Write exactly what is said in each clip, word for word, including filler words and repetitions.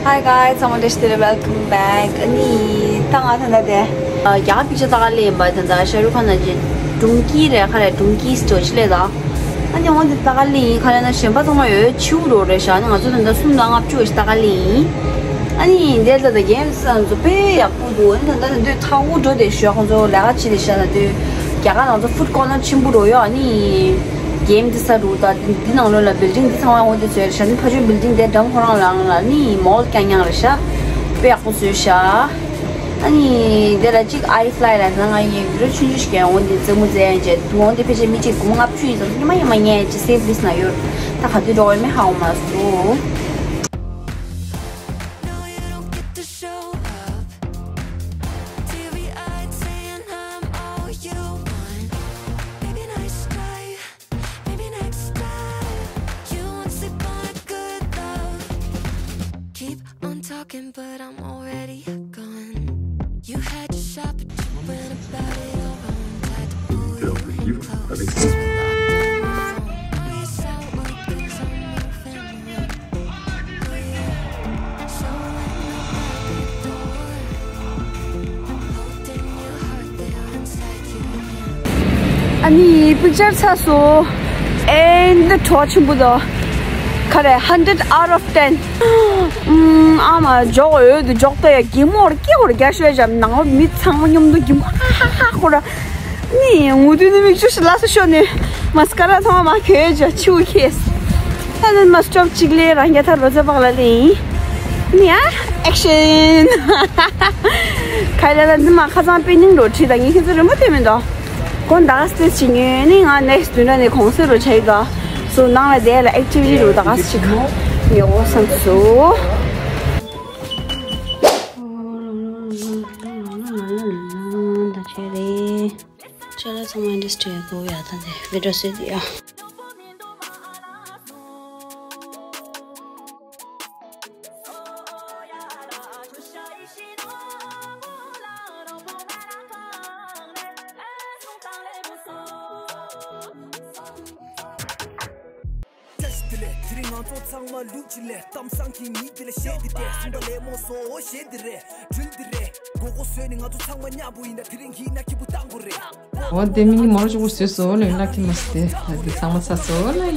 Hi guys, ཚང་མ་བཀྲ་ཤིས་བདེ་ལེགས། Welcome back. ཨ་ནི་ད་ང་ད་ལྟ་དེ་རྒྱ་གར་པིག་ཅར་ལྟ་ག་སླེབས་ཡིན་པ། ད་ལྟ་ཤ་རུག་ཁཱན་ན་ཅི་ཌུང་ཀི་རེད། ཁ་རེད། ཌུང་ཀི་སི་ཊོར་ཅིག་སླེབས་ད། ཨ་ནི་འོ་འདི་ལྟ་ག་སླེབས་ཡིན། ཁ་ལས་ན་གཞན་པ་ཚང་མ་ཡོད་ཆིའུ་འགྲོ་རེད་ཤག་ཨ་ནི་ང་ཚོ་ད་ལྟ་སུམ་དང་ལྔ་བཅུ་ཞིག་ལྟ་ག་སླེབས་ཡིན། ཨ་ནི་འདིར་ད་ལྟ་གེམ་སི་ཚོ་དཔེ་ཡག་པོ་འདུག་ཨ་ནི་ད་ལྟ་འདོད་ཐག་པོ་འགྲོ་བསྡད་ཤག་ཁོང་ཚོ་ལས་ཀ་བྱེད་བསྡད་ཤག་ད་དུས་རྒྱ་གར་ནང་ཚོ་ཧྥུཌ་ཀོར་ནར་ཆེན་པོ་འགྲོ་ཡོད། ཨ་ནི་གེམ་འདི་ས་རུ་ད་འདི་ནང་ལོགས་ལ་བིལ་ཌིང་འདི་ཚང་མ་འོ་འདི་བཟོས་ཤག་ཨ་ནི་ཕ་ཆོས་བིལ་ཌིང་དེ་འགྲམ་ཁོ་རང་ལ་ཨ་ནི་མོལ་རྐྱང་རྐྱང་རེད་ཤག་དཔེ་ཡག་པོ་བཟོས་ཤག་ཨ་ནི་དེ་ལ་གཅིག་ཨའི་ཕ་ལའི་ལ་ང་ཡི་བི་ཌི་ཡོ་ཆུང་ཆུང་ཞིག་ཀྱང་འོ་འདི་རྩེད་མོ་རྩེ་ཡང་བྱས་འདུག་འོ་འདི་ཕལ་ཆེར་མི་གཅིག་སྒོར་མོ་ལྔ་བཅུ་ཡིན་ཙང་ཉི་མ་ཉི་མ་ངས་ཅི་སེབ་ལིས་ན་ཡོད། ད་ག་དུས་འགྲོ་བའི་མི་ཧ་གོ་མ་སོང་། No, you don't get to show up. Teary-eyed saying I'm all you want. Maybe nice try, maybe next time. You won't sleep on a good love. Keep on talking, but I'm already gone. You had to shop, but you went about it all wrong. Tried to pull you in close. Locked in my phone. Now you're sour, 'cause I'm moving on. ཨ་ནི་པིག་ཅར་ཚར་སོང་། ཨེ་འདི་གྲོགས་ཆེན་པོ་དང་། ག་རེ། hundred out of ten། ཨམ། ཨ་མ་འཇོག་འོས་དུ་འཇོག་ད་ཡ་གད་མོ་ར་སྐྱེ་བོར་རྒྱ་ཤོད་ཅམ་ནང་མི་ཚང་མ་མཉམ་དུ་གད་མོ་ཧ་ཧ་ཧ་ཧ་ཁོ་ར། ནི་ངུ་དུས་ནི་མིག་ཆུ་ཞིག་ལ་སོ་ཤོར་ནས་མ་སི་ཀ་ར་ཚང་མ་མ་གས་ཅོ་ཆིའུ་ཁེས། ད་ནི་མ་སི་ཊོབ་གཅིག་ལས་རང་རྒྱལ་ཐར་བ་ཚེ་བག་ལ་ལེན་ཡིན། ནི་ཨ་ཨེག་ཤན། ག་ལ་ལ་འདི་མ་ཁ་སང་པེ་ནིང་འགྲོ་ཁྲིད་ད་ངས་ཁྱེད་ཚོ་རིན་པོ་དེ་མིན་ད། ཁོང་ད་ག་སི་ཏེ་ཅིག་ཉོས་ནི་ང་next་བདུན་ཕྲག་ནས་གོང་སེ་རུ་ཆ་ཡི་ད། སོ་ནང་ལ་དེ་ལ་ཨེག་ཊི་བི་ཊི་རུ་ད་ག་སི་ཅིག་ཉོ་འོ་བསམ་སོ། ད་ཆེ་རེད། ཅ་ལག་ཚང་མ་འདི་སྤྲད་དགོས་ཡ། ད་དེ་བི་ཌི་ཡོ་བཟོས་དེ་ཡ། ཅི་ལས་དེ་རིང་ང་ཚོ་ཚང་མ་ལུག་ཅི་ལས་གཏམ་བཟང་གི་ཉིད་དེ་ལ་བཤད་དེ་དེ་སུམ་པ་ལས་མོ་སོ་བཤད་དེ་རེད། དྲིལ་དེ་རེད། མགོ་སྐོར་བཟོས་ནས་ང་ཚོ་ཚང་མ་མཉམ་པོ་ཡིན་ན་དེ་རིང་གི་ན་སྐྱིད་པོ་བཏང་དགོས་རེད། འོ་དེ་མིན་གྱི་མོ་རོ་ཅོག་པོ་བཟོས་སོ་ལེ་ལག་ཁྱི་མ་སྟེ་དེ་ཚང་མ་ཚ་སོ་ལེ།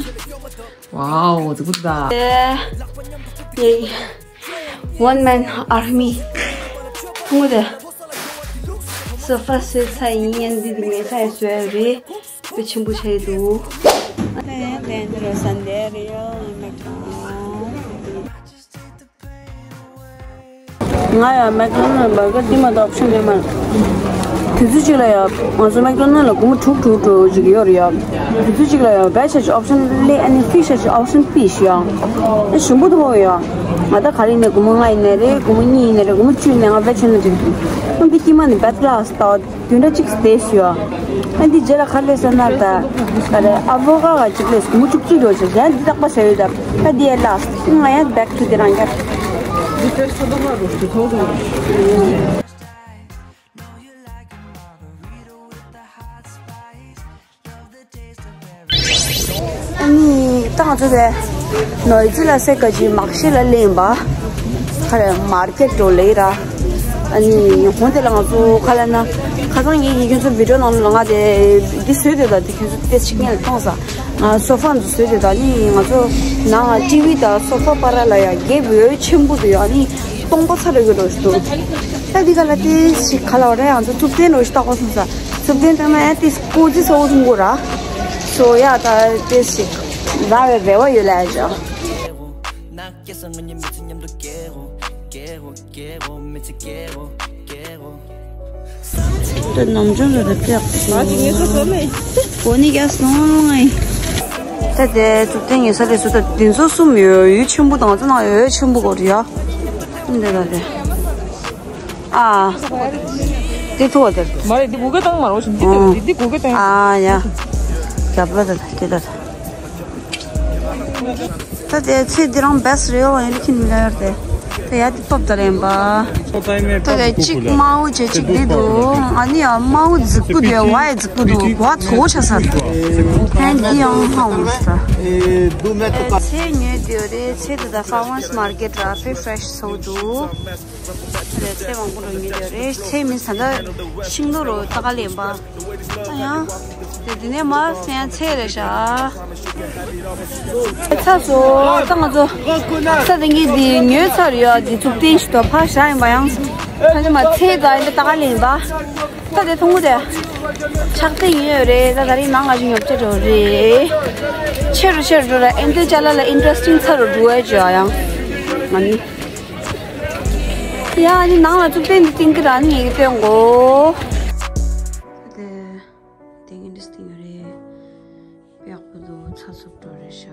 ཝའོ་དེ་གུ་ད། One man army. ཐུང་ངུ་དེ། སོ་ཕ་བཟོས་ཚར་ཡིན། ཡང་འདི་འདི་ངས་ཚར་བཟོས་རེད། དཔེ་ཆེན་པོ་ཆགས་འདུག་ལན་ལན་རོ་སན་དེ་རེད་ཡོ་མེད་ཀྱང་། ང་ཡང་མེག་ཌོ་ནལ་བར་གར་འདི་མ་གཏོགས་ཨོབ་ཤན་མེད་མ། དུས་ཚོད་གཅིག་ལ་ཡང་ང་ཚོ་མེག་ཌོ་ནལ་ལ་སྒོར་མོ་དྲུག་དྲུག་དྲུག་ཅིག་ཡོད་རེད་ཡ། དུས་ཚོད་གཅིག་ལ་ཡང་བེ་ཆ་ཆ་ཨོབ་ཤན་ལེ་ཨ་ནི་ཕི་ཤ་ཆ་ཨོབ་ཤན་པི་ཤི་ཡ། ཨེ་ཞིམ་པོ་འདུག་ཡ། ང་ད་ག་རེ་ནས་སྒོར་མོ་ལྔ་ཡིན་ནའི་རེད། སྒོར་མོ་གཉིས་ཡིན་ནའི་རེད། སྒོར་མོ་བཅུ་ཡིན་ནའི་ང་བེ་ཆ་ན་འགྲིག་འདུག་ཨ་འདི་དཀྱིལ་མ་ནི་བེ་ཏི་ལ་སི་ཏོག་དུས་འདྲ་གཅིག་སྟེ་ཞུ་ཡ། ཨ་འདི་རྗེས་ལ་ག་རེ་ཟེར་ན་ད་ག་རེ་ཨ་ཝོ་ཀ་ཌོ་གཅིག་ལས་སྒོར་མོ་བཅུ་གཅིག་ཡོད་ཅེས་ཡང་འདི་རྟག་པ་ཟེར་ཡོད་ད། ད་འདི་ཡ་ལ་སི་ང་ཡང་བེག་ཊུ་དེ་རང་རྒྱབ། འདི་དཔེ་སོ་ཏོ་མ་རུ་དུ་ཐོག་ཏུ། ཨ་ནི་ད་ང་ཚོ་དེ་ནོའི་ཛི་ལ་སེ་ཀ་ཅི་མག་ཤེས་ལ་ལེན་པ། ཁ་རེ་མར་ཀེ་ཊི་འགྲོ་ལེ་ར། ཨ་ནི་ཧོན་དེ་ལ་ང་ཚོ་ཁ་ལ་ན་ཁ་སང་ངས་ཡིན་ཁྱོད་ཚོ་བི་ཌི་ཡོ་ནང་ལ་ང་དེ་འདི་བཟོས་དེ་ད་འདི་ཁྱོད་ཚོ་ཏེ་ཅིག་ངས་ལ་གཏོང་ས། ང་སོ་ཕ་འདི་བཟོས་དེ་ད་ནི་ང་ཚོ་ནང་ཊི་ཝི་དང་སོ་ཕ་བར་ལ་ཡ་གེབ་འོས་ཆེན་པོ་འདུག་ཨ་ནི་སྟོང་པ་ཚ་རེ་གི་རོ་ཞིག་འདུག་ད་འདི་ག་ལ་ཏེ་ཞིག་ག་ལ་བ་རེད། ང་ཚོ་ཐུབ་བསྟན་རོ་ཞིག་ཏག་པ་སོང་ས། ཐུབ་བསྟན་ཏང་ན་ཡང་ཏེ་ཀོ་ཙི་ཚ་བོ་སོང་གོ་ར། སོ་ཡ་ད་ཏེ་ཞིག་ལ་བའི་རེ་བ་ཡོད་ལ་ཡ། ད་ནམ་ཅོང་ལ་ད་ཏེ་ཨ་ཅི་ངེས་སོ་སོ་མེད། གོ་ནི་རྒྱ་སོང་ང་ཡིན། ད་དེ་ཐུབ་བསྟན་ངེས་ས་རེད་སུ་ད་དེ་ཚོ་གསུམ་ཡོད་ཡོད་ཆེན་པོ་དང་ཚོ་ནང་ཡོད་ཡོད་ཆེན་པོ་གོ་རེད་ཡ། འདི་ད་དེ། ཨ། དེ་ཐུག་པ་དེ། མ་རེད། འདི་གུ་གེ་བཏང་མ་རོ་ཞིག་འདི་ཨོ། འདི་འདི་གུ་གེ་བཏང་། ཨ་ཡ། རྒྱབ་ལ་ད་དེ་ད། ད་དེ་ཚེ་འདི་རང་བེ་སི་རེད་ཡོ་ཡིན་ཁྱིམ་མི་ལ་ཡོད་དེ། དེ་ཡ་དེ་སྟོབས་ད་ལེན་པ། ད་ལས་གཅིག་དམར་པོ་བྱས་གཅིག་འདི་འདུག་ཨ་ནི་ཡ་དམར་པོ་རྫིག་པོ་དེ་ཝའི་རྫིག་པོ་འདུག་གོ་བ་ཚོ་ཆ་ས་འདུག་ཧན་འདི་ཡང་ཧང་ས། ཚལ་ཉོས་དེ་རེད། ཚལ་དེ་ད་ཕར་མར་སི་མར་ཀེ་ཊི་ར་ཕེ་ཕེ་རེ་ཤི་ཚོ་འདུག་ཚལ་མང་པོ་རུ་ཉོས་དེ་རེད། ཚལ་མིན་ས་ད་ཤིང་ཏོག་རུ་ད་ག་ལེན་པ། ཨ་ཡང་། དེ་དེ་ནས་མར་སེང་ཚལ་རེད་ཤག་ཚ་སོ། ད་ང་ཚོ་ས་དེ་གི་དེ་ཉོས་ཚར་ཡོད། དེ་མཛུབ་སྟོན་ཞིག་ཏུ་ཕར་བཞག་ཡིན་པ་ཡང་། ད་ནི་མ་ཚལ་ད་ཡིན་པ་ད་ག་ལེན་པ། ད་དེ་མཐོང་གི་དེ། ཆག་སྟེ་ཡོད་རེད། ད་ད་རིང་ནང་ང་ཞིག་ཉོ་ཆ་འགྲོ་རེད། ཆེ་རུ་ཆེ་རུ་འགྲོ་ར། ཨེ་འདྲའི་ཅ་ལག་ལ་ཨིན་ཊ་རེ་སི་ཊིང་ཚ་རུ་འགྲོ་བས་བརྗོད་ཡང་། ང་ནི། ཡ་ནི་ནང་ལ་མཛུབ་སྟོན་འདི་བཏིང་གི་ར་ནི་ངེད་ཀྱི་སྟོན་གོ། དེ་དེ་ངན་འདྲ་སྟེང་རེད། དཔེ་ཡག་པོ་འདུག་ཚ་སུབ་འགྲོ་རེད་ཤག་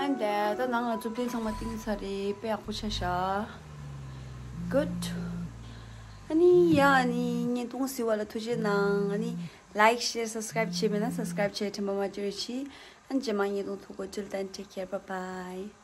ཨན་དེ་ད་ནང་ལ་མཛུབ་སྟོན་ཚང་མ་བཏིང་ཚར་རེད། དཔེ་ཡག་པོ་ཆགས་ཤག Good། ཨ་ནི་ཡ་ཨ་ནི་བརྙན་ཐུང་གཟིགས་པ་ལ་ཐུགས་རྗེ་གནང་། ཨ་ནི་ལའིཀ་ཤེར་སབ་སི་ཀ་རེབ་བྱས་མེད་ན་སབ་སི་ཀ་རེབ་བྱས། དྲན་པ་མ་བརྗེད་རོགས་གྱིས། ཨ་ནི་རྗེས་མ་བརྙན་ཐུང་ཐུག་གོ། Till then, take care, bye bye.